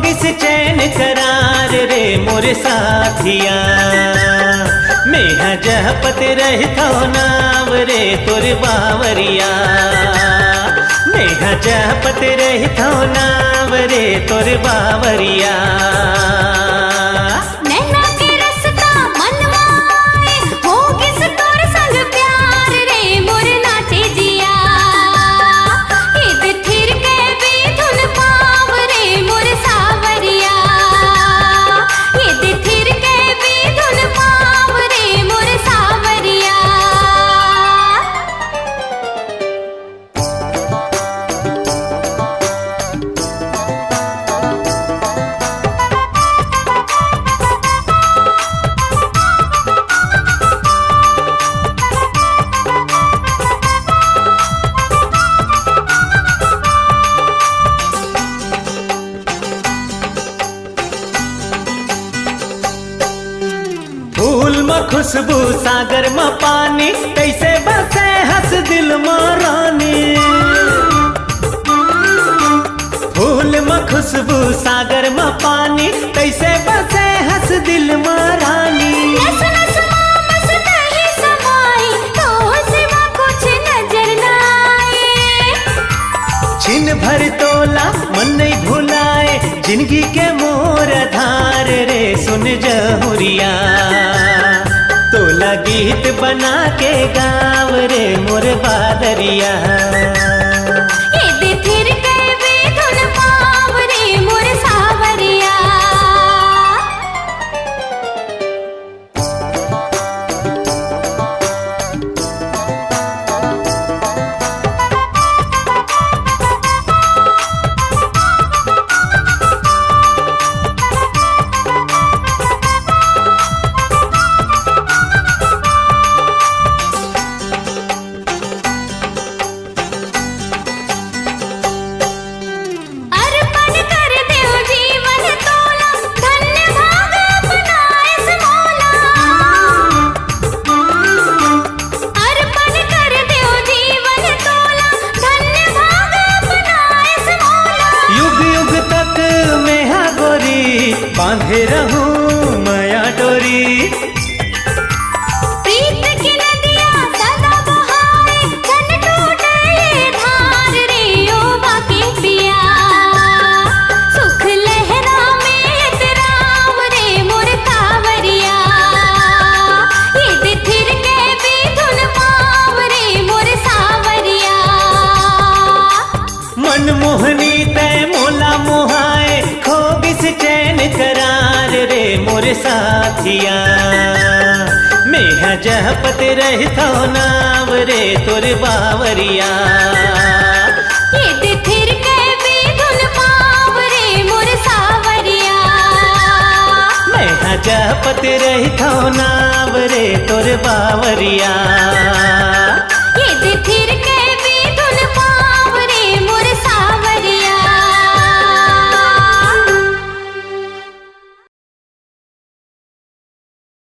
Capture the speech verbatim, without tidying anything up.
किस चैन करार रे मोर साथिया, मेहा जपत रहिथव नाव रे तोर बावरिया, मेहा जपत रहिथव नाव रे तोर बावरिया। नैना के रसता मनवा आए, हो गिस तोर संग प्यार रे मोर नाचे जिया। ईद थिर के बेधुन पाँव रे मोर सावरिया। ईद थिर के बेधुन पाँव रे मोर सावरिया। फूल म खुशबू, सागर म पानी, तइसे बसे हस दिल म रानी। फूल म खुशबू, सागर म पानी, तइसे बसे हस दिल म रानी। नस नस म बस नहीं समाई, तो सिवा कुछ नजर ना आए। छिन भर तोला मन नहीं भुलाए, जिंदगी के मोर आधार रे सुन जहुरिया, तोला गीत बना के गाँव रे मोर बादरिया। ईद थिर के बेधुन पाँव रे मोर सावरिया। अर्पण कर देव जीवन तोला, धन्य भाग अपनाएस मोला। अर्पण कर देव जीवन तोला, धन्य भाग अपनाएस मोला। युग युग तक मेहा गोरी, बांधे रहूं मया डोरी। प्रीत के नदिया सदा बहाए, झन टूटे ये धार रे ओ बाके पिया। सुख लहरा में इतराम रे मोर कांवरिया, ईद थिर के बेधुन पाँव रे मोर सावरिया। मनमोहनी तै मोला मोहाए, खो गिस चैन करार रे मोर साथिया। मेहा जपत रहिथव नाव रे तोर बावरिया। ईद थिर के बेधुन पाँव रे मोर सावरिया। मेहा जपत रहिथव नाव रे तोर बावरिया।